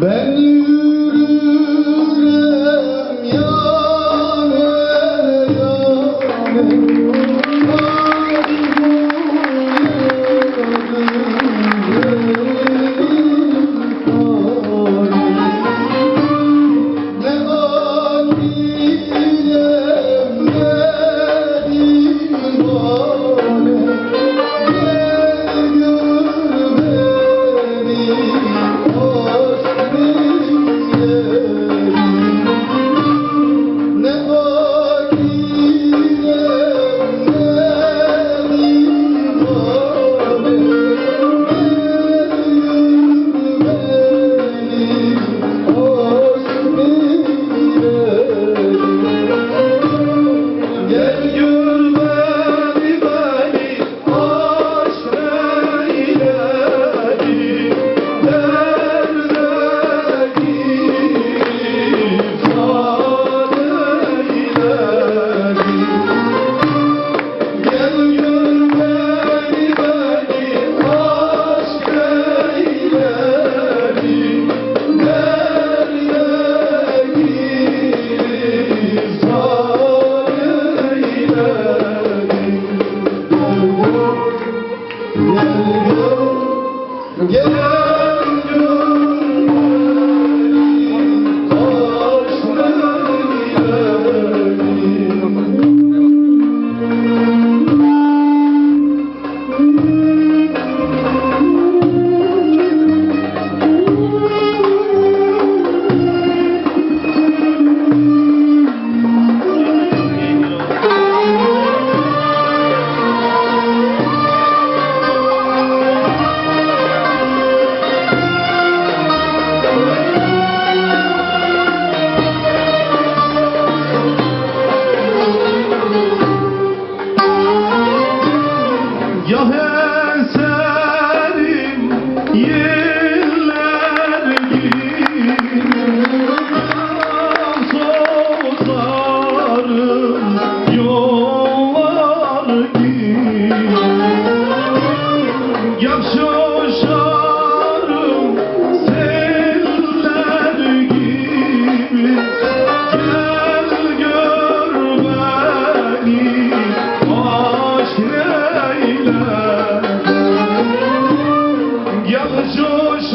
Ben yürürem yâne yâne Ne akilem ne divane Gel gör beni aşk Ne akilem ne divane Gel gör beni aşk Gel gör beni beni aşk eyledi Derde giriftar eyledi Gel gör beni beni aşk eyledi Derde giriftar eyledi Gel gör, gel gör beni aşk eyledi. Gah eserim yeller gibi Sozarım yollar gibi Gah coşarım seller gibi Gel gör beni aşk eyle Gah coşarım.